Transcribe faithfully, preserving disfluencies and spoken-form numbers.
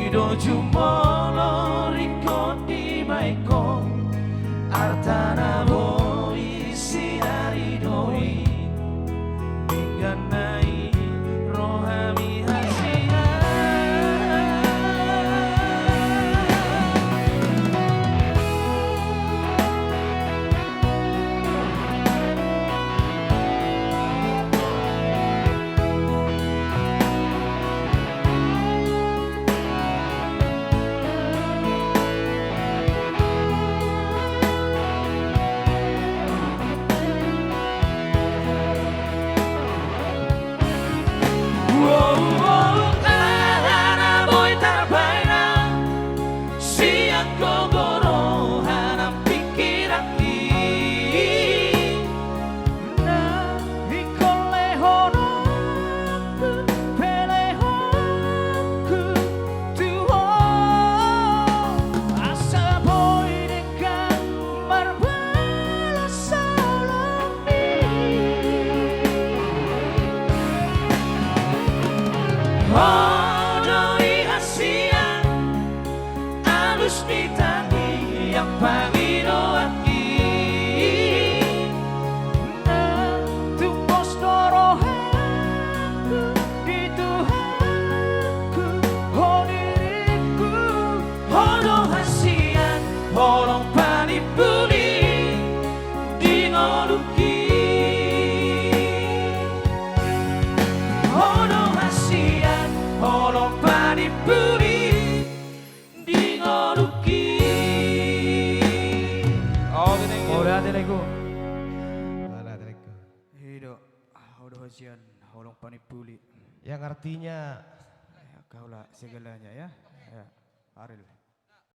Do jumolo ringkot dibaen ho, arta na boi sinari do i, denggan na i ro hami hasian. Aha na boi tarbaen sian gogo, roha nang pingkiranki, na ingkon lehononku pe lehononku tu ho, asa boi denggan marbalas holongmi. Ho do i hasian, alus ni tangiang pangidoanki, na tumbos do rohangku di Tuhanku, ho diringku. Ho do hasian, holong panimbuli di ngolungki. Ho do hasian, holong panimbuli di ngolungki. Oke, thank you. Mauliate, Laegu. Mauliate, Laegu. I do, ho do hasian, holong panimbuli. Yang artinya, ya, kaulah segalanya, ya. Ya, Ariel.